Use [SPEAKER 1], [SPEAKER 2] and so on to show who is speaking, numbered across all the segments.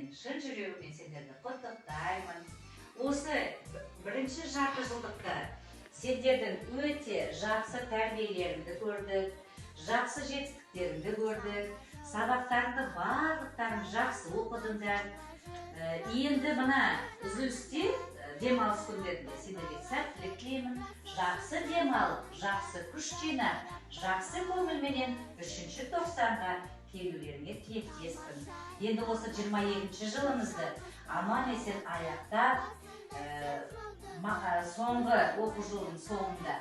[SPEAKER 1] Мен шын жүрегіммен сендерді құттықтаймын. Осы бірінші жарты жылдықта сендердің өте жақсы тәрбиелеріңді көрдік, жақсы жетістіктеріңді көрдік, сабақтарыңды барлықтарың жақсы оқыдыңдар. Енді мына үзілісте, демалыс күндерінде сендерге сәттілік тілеймін. Жақсы демалып, жақсы күш жинап, жақсы көңілменен үшінші тоқсанға келулеріңе тілектеспін. Енді осы 22 жылымызды аман есен аяқтап, соңғы оқу жылының соңында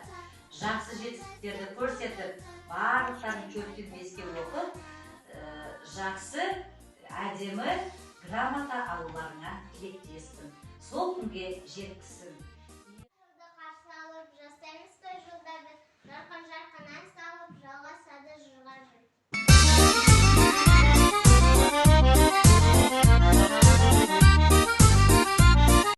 [SPEAKER 1] жақсы жетістіктерді көрсетіп, барлықтарың 4-тен 5-ке оқып, жақсы, әдемі грамота алуларыңа тілектеспін. Сол күнге жеткізсін.